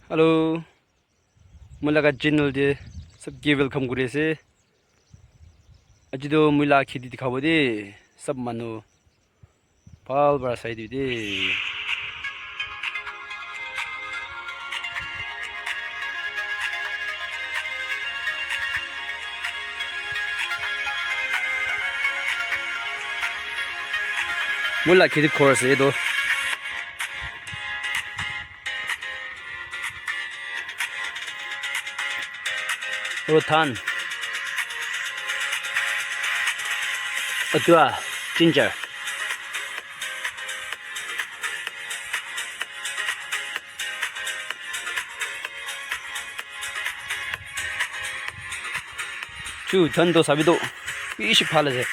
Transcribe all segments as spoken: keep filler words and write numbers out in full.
Hello. Mula ka channel te sabke welcome kuri ase. Aji to mula kheti dikhabo de sab manu bhal para sai dibi de. Mula kheti ghor ase to. Aro than. Atua, ginger. Chu than to sabi to. Bishi bhal ase.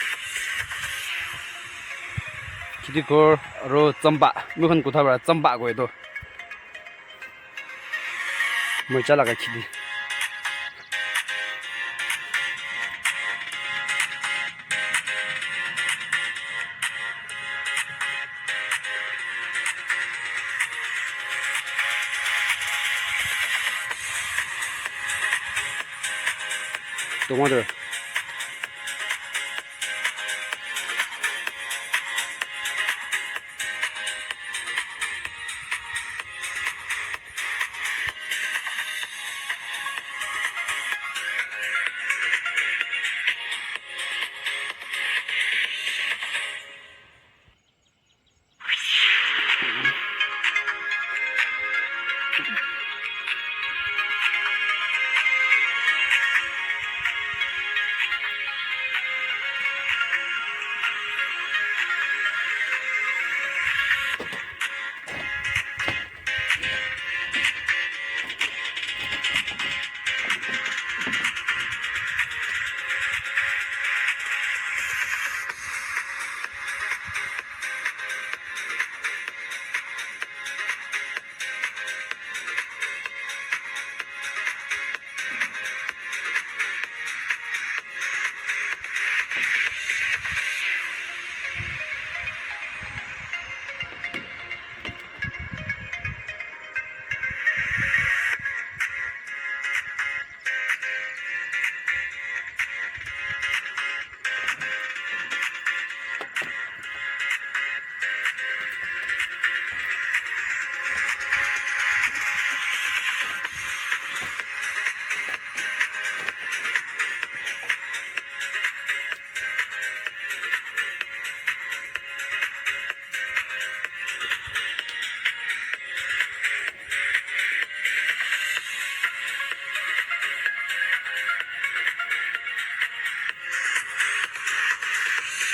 Kheti ghor aro tsamba. Moi khan kotha para tsamba koi to. Mocha laga kheti. Tomato.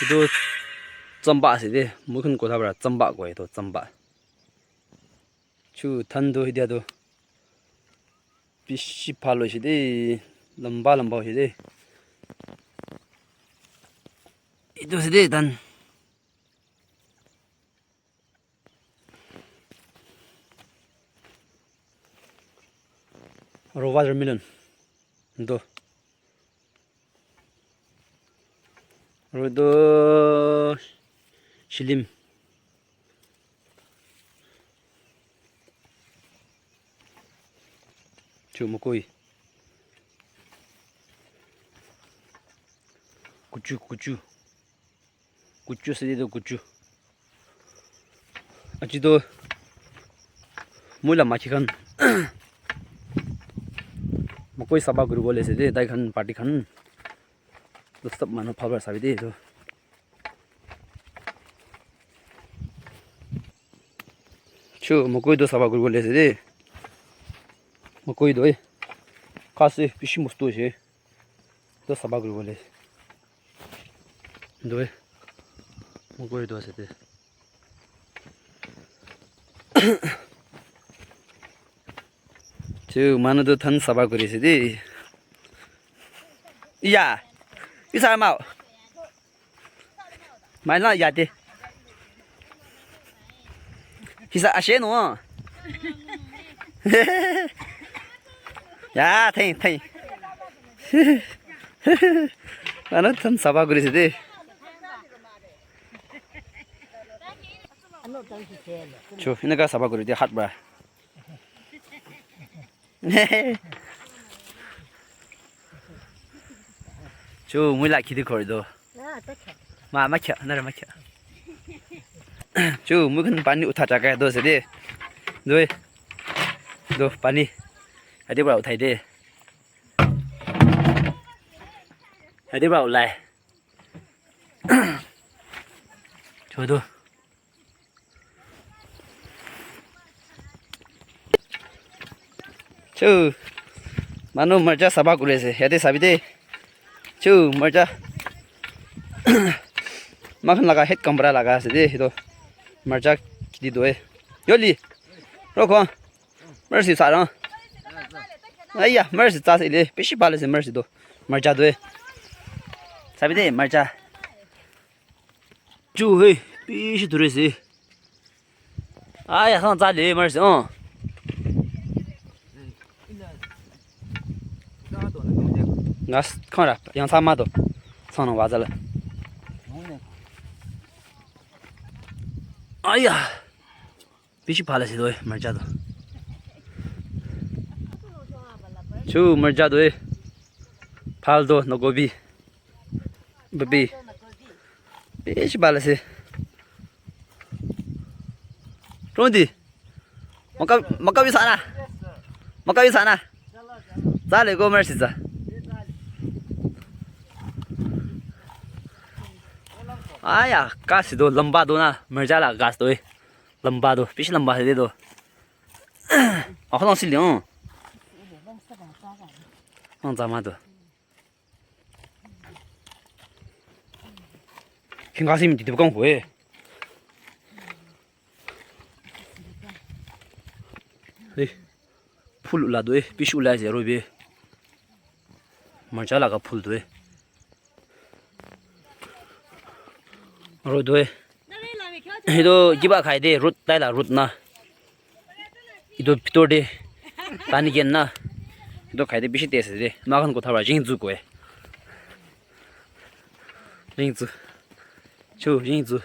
Itu tsamba ase de, moi khan kotha para tsamba koi to, tsamba. Chu than to hidia to. Bishi bhal hoise de, lamba lamba hoise de. Itu ase de than. Aro watermelon. Itu. Aro itu shilim. Chu mokoi. Kuchu, kuchu. Kuchu ase de to kuchu. Aji to moi la makhi khan. Mokoi saba kuri bole ase de, tai khan party khan. To sab manu bhal para sabi de to. Chu mokoi to saba kuri bole ase de. Mokoi to e. Khasi bishi mustu ase. To saba kuri bole. Doi. Mokoi to ase de. Chu manu to than saba kuri ase de. Iya. Isa mau. Mai na ya de. Hisa ashe no. Ya, thai, thai. Ana than saba kuri ase de. Chu, ina ka saba kuri de hat ba. Chu müila khidi khorido. Ma, ma kya, nara ma kya. Chu mü khan pani utha chaka do sede. Doi. Do pani. Adi bra uthai de. Adi bra ulai. Chodo. Chu. Manu marcha saba kure se. Yate sabi de. Chu marcha. Makhan laga head kamra laga se de hito. Marcha khidi doe. Yoli. Rokho. Mercy sarang. Aiya, mercy ta se le. Bishi bale se mercy do. Marcha doe. Sabi de marcha. Chu hei, bishi dure se. Aiya, sang tsa le mercy, oh. Ngas, khan ra, yang sa ma do. Sang nang wa za le. Aiya. Bishi phala si do, marcha do. Chu marcha do. Phal do, no gobi. Babi. Bishi phala si. Rondi. Maka, maka bi sana. Maka bi sana. Za le go mercy za. Aya, kasi do lamba do na, marcha la gas do. Lamba do, bishi lamba si do. Ako lang si liang. Ang za ma do. King kasi mi di kang hue. Hey, phul la do, bishi la zero be. Marcha laga phul do. Ro do. Hito kiba khai de, root tai la root na. Hito pitor de. Tani gen na. Hito khai de bishi taste de. Ma khan ko thaba jing zu ko e. Jing zu. Chu jing zu.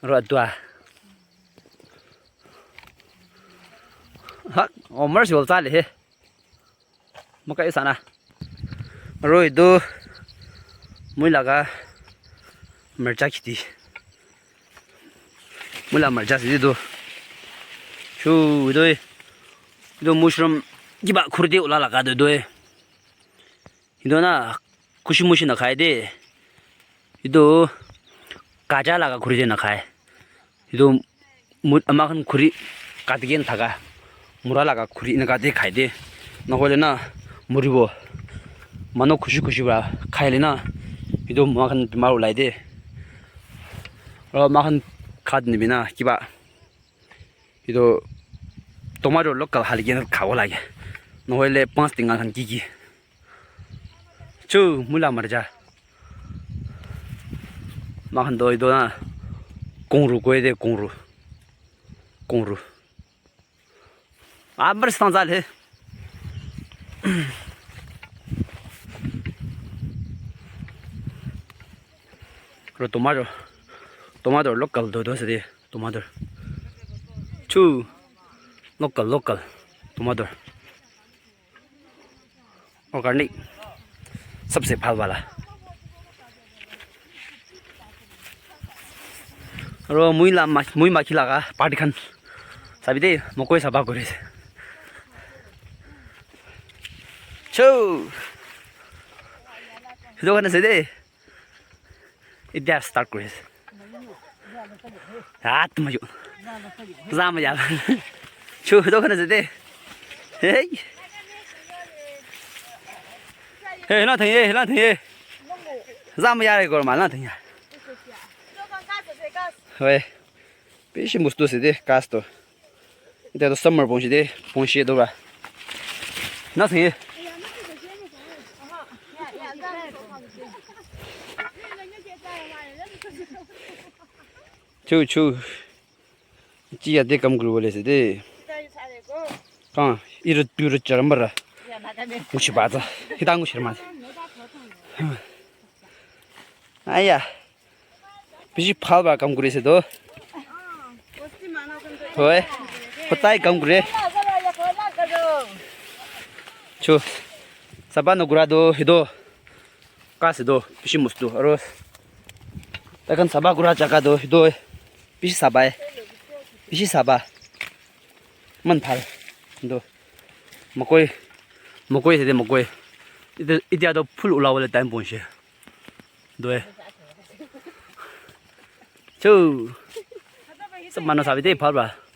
Ro dua. Ha, o mercy wal tsale he. Maka isana. Ro idu. Mui laga. Marcha khiti. Mui la marcha si do. Chu idu. Idu mushroom kiba khurdi ula laga do do. Idu na kushi mushi na khai de. Idu kaja laga khuri de na khai. Idu mu-, ama khan khuri katigen thaka. Mura laga khuri na kati khai de. Na hole na muribo. Mano khushi khushi ba khai le na. Idu ama khan bimar ulai de. Ro ama khan khat ni bina kiba. Idu tomato local haligen khabo lage. Na hole panch tinga khan kiki. Chu, mula marcha. Mahan doi do na. Kongru koi de kongru. Kongru. Abar stang zal he. Ro tomato. Tomato local do do se de. Tomato. Chu. Local, local. Tomato. Organic, sabse bhal wala. Aro mui la ma, mui makhi laga party khan. Sabi de, mokoi saba kore. Cho. Hito kana se de. Itya start kore. Ah, tuma yo. Zama ya. Chu do kana zede. Hey. Hey, la thang ye, la thang ye. Zama ya re gor ma la thang ya. Hoi. Bishi mustu zede, kasto. Ita to summer pongshi de, pongshi do ba. Na thang ye. Chu chu. Chi ya de kam guru wale se de. Kang, irut pirut charam bara. Nguchi ba za. Hita nguchi ma. Aya. Bishi phal ba kam guru se do. Hoi. Hotai kam guru. Cho, saba nü kura do hido. Kasi do, bishi mustu. Aro, takhan saba kura jaga do hido. Bishi saba e. Bishi saba. Man phal. Do. Mükoi. Mükoi sede mükoi. Ite, ite ado phul ula wale time pon she. Do e. Cho. Sab mano sabi de phal ba.